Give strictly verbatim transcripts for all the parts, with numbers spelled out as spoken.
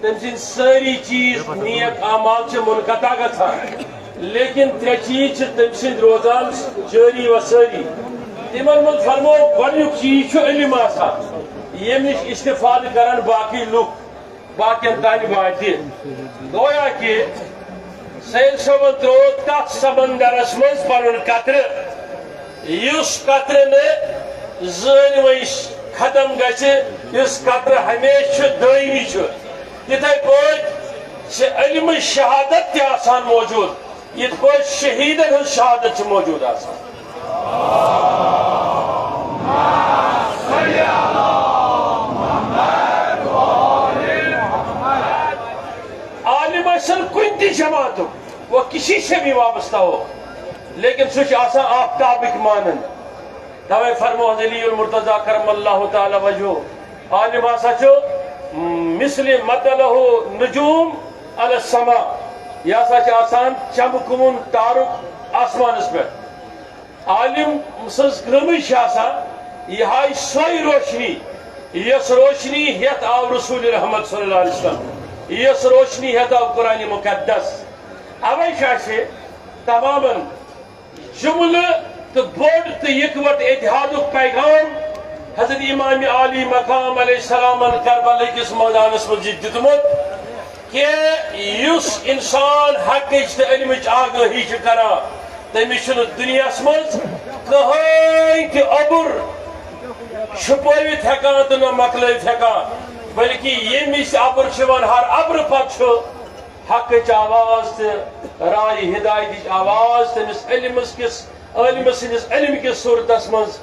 تٔمۍ سٕنٛدۍ سٲری چیٖز، نیک اعمال چھِ منقطع گژھان، لیکن ترٛےٚ چیٖز چھِ تٔمۍ سٕنٛدۍ روزان جٲری و سٲری۔ تِمن منٛز فرمو گۄڈٕنیُک چیٖز چھُ علم آسان، ییٚمہِ نِش استفادٕ کرن باقٕے لُکھ، باقین تانۍ واتہِ۔ گویا کہِ سید صٲبن ترٛوو تتھ سمندرس منٛز پنُن قطرٕ، یُس قطرٕ نہٕ زٲنۍ وٲنۍ ختم گژھِ، یُس قطرٕ ہمیشہِ چھُ، دٲیمی چھُ۔ تِتھے پٲٹھۍ چھِ علمٕچ شہادت تہِ آسان موجود، یِتھ پٲٹھۍ شہیدن ہٕنٛز شہادت چھِ موجود آسان۔ عالم ٲسِن کُنہِ تہِ جماعتُک، وہ کسی سے بھی وابستہ ہو، لیکن سُہ چھُ آسان آفتابٕکۍ مانن۔ توے فرمو حضرت علی المرتضی کرم اللہ تعالی وجہہ، عالم ہسا چھُ مثل مطلع نجوم علی السماء، یہِ ہسا چھُ آسان چمکوُن تارُک آسمانس پٮ۪ٹھ۔ عالم سٕنٛز کٲمٕے چھِ آسان یِہے سۄے روشنی، یۄس روشنی ہٮ۪تھ آو رسول رحمت صلی اللہ علیہ وسلم، یۄس روشنی ہٮ۪تھ آو قرآن مقدس۔ اوے چھُ اَسہِ تمامن جملہٕ تہٕ بوٚڑ تہٕ یکوٹ اتحادُک پیغام حضرت امام عالی مقام علیہ السلامن کربلا کِس مٲدانس منٛز یہِ دیُتمُت کہِ یُس انسان حقٕچ تہٕ علمٕچ آگٲہی چھُ کران، تٔمِس چھُنہٕ دُنیاہس منٛز کٕہٕنۍ تہِ اوٚبُر چھُپٲوِتھ ہٮ۪کان تہٕ نہ مۄکلٲوِتھ ہٮ۪کان، بلکہِ ییٚمِس اوٚبُر چھُ یِوان، ہر اوٚبرٕ پتہٕ چھُ حقٕچ آواز تہٕ راے ہدایتٕچ آواز تٔمِس علمس کِس، عٲلمہٕ سٕنٛدِس علم کِس صوٗرتس منٛز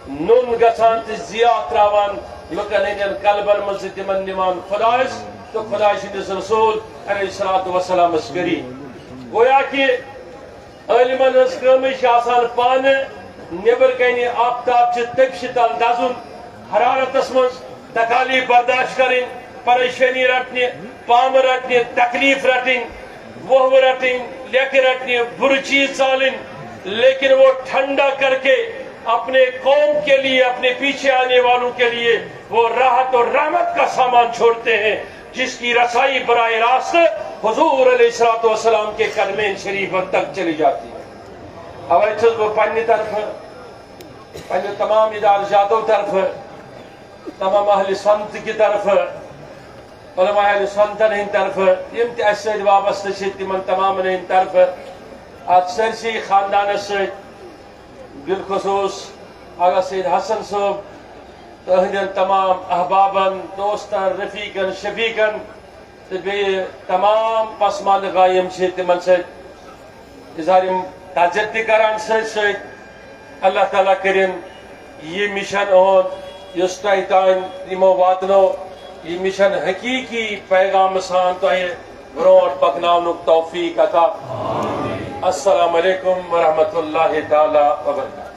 نوٚن گژھان تہٕ ضیاء تراوان لُکن ہٕنٛدٮ۪ن قلبن منٛز تہٕ تِمن نِوان خۄدایس تہٕ خۄداے سٕنٛدِس رسول علیہ الصلوۃ والسلامس قریب۔ گویا کہِ عٲلمن ہٕنٛز کٲمٕے چھِ آسان پانہٕ نیبر کنہِ آفتاب چہِ تٔپشہِ تل دزُن، حرارتس منٛز تکالیف برداشت کرٕنۍ، پریشٲنی رٹنہِ، پامہٕ رٹنہِ، تکلیف رٹٕنۍ، وہوٕ رٹٕنۍ، لیکہٕ رٹنہِ، بُرٕ چیٖز ژالٕنۍ، لیکن وہ ٹھنڈا کر کے اپنے قوم کے لیے، اپنے پیچھے آنے والوں کے لیے وہ راحت اور رحمت کا سامان چھوڑتے ہیں، جس کی رسائی براہ راست حضور علیہ الصلوۃ والسلام کے قدمین شریف تک چلی جاتی ہے۔ اوے چھُس بہٕ پننہِ طرفہٕ، پننہِ تمام ادارٕ جاتو طرفہٕ، تمام اہل سنت کہِ طرفہٕ، علماء اہل سنتن ہٕنٛدِ طرفہٕ، یِم تہِ اسہِ سۭتۍ وابستہٕ چھِ، تِمن تمامن ہٕنٛدِ طرفہٕ، اتھ سٲرسٕے خاندانس سۭتۍ، بالخصوص اعلیٰ سید حسن صٲب تہٕ أہٕنٛدٮ۪ن تمام احبابن، دوستن، رفیقن، شفیقن تہٕ بیٚیہِ تمام پسماندٕ گاہ یِم چھِ، تِمن سۭتۍ اظہار تعزیت تہِ کران سۭتۍ سۭتۍ۔ اللہ تعالیٰ کٔرِن یہِ مِشن اُہُنٛد، یُس تۄہہِ تام یِمو واتنو، یہِ مِشن حقیٖقی پیغامہٕ سان تۄہہِ برونٛٹھ پکناونُک توفیق عطا۔ السلام علیکم ورحمۃ اللہ تعالیٰ وبرکاتہ۔